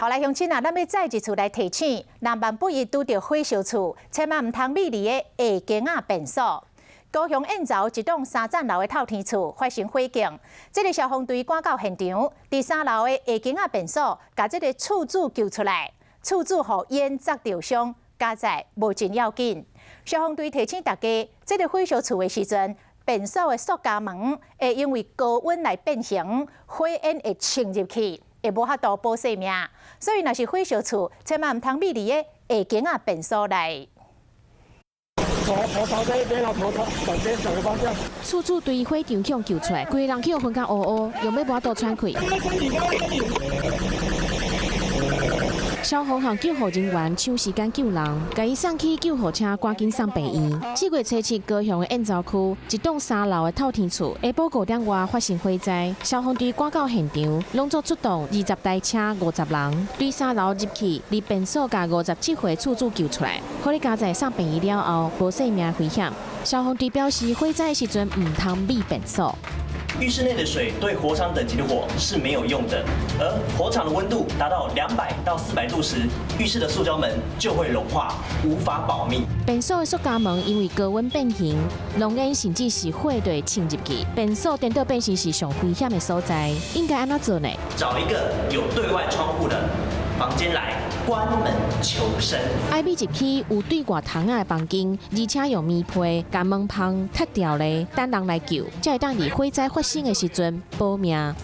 好來，鄉親啊，咱欲再一次來提醒，若萬不一拄著火燒厝，千萬毋通覕佇个下間仔便所。高雄燕巢一棟三層樓的透天厝發生火警，這个消防隊趕到現場，佇三樓的下間仔便所，共這个厝主救出來，厝主予煙齧著傷，佳哉無真要緊。消防隊提醒大家，這个火燒厝的時陣，便所的塑膠門會因為高溫來變形，火焰會衝入去，會無法度保性命。所以，若是火燒厝，千萬毋通覕佇个下間仔便所內。頭頭朝這邊啊，頭朝轉邊轉個方向。厝主對火場予救出來，規个人去予熏甲烏烏，用欲無法度喘氣。消防和救護人員搶時間救人，共伊送去救護車，趕緊送病院。4月初7，高雄的燕巢區一棟三樓的透天厝，下晡5點外發生火災，消防隊趕到現場，攏總出動20台車50人，對三樓入去，佇便所共57歲厝主救出來，予伊佳哉送病院了後，無性命危險。消防隊表示，火災時陣毋通覕便所。浴室內的水對火場等級的火是沒有用的，而火場的溫度達到200到400度時，浴室的塑膠門就會融化，無法保命。便所的塑膠門因為高溫變形，濃煙甚至是火就會衝入去，便所顛倒變成是上危險的所在，應該按怎做呢？找一個有對外窗戶的房間來關門求生。愛覕入去有對外窗仔的房間，而且用棉被共門縫拆掉咧，等人來救，才會當佇火災發生的時陣保命。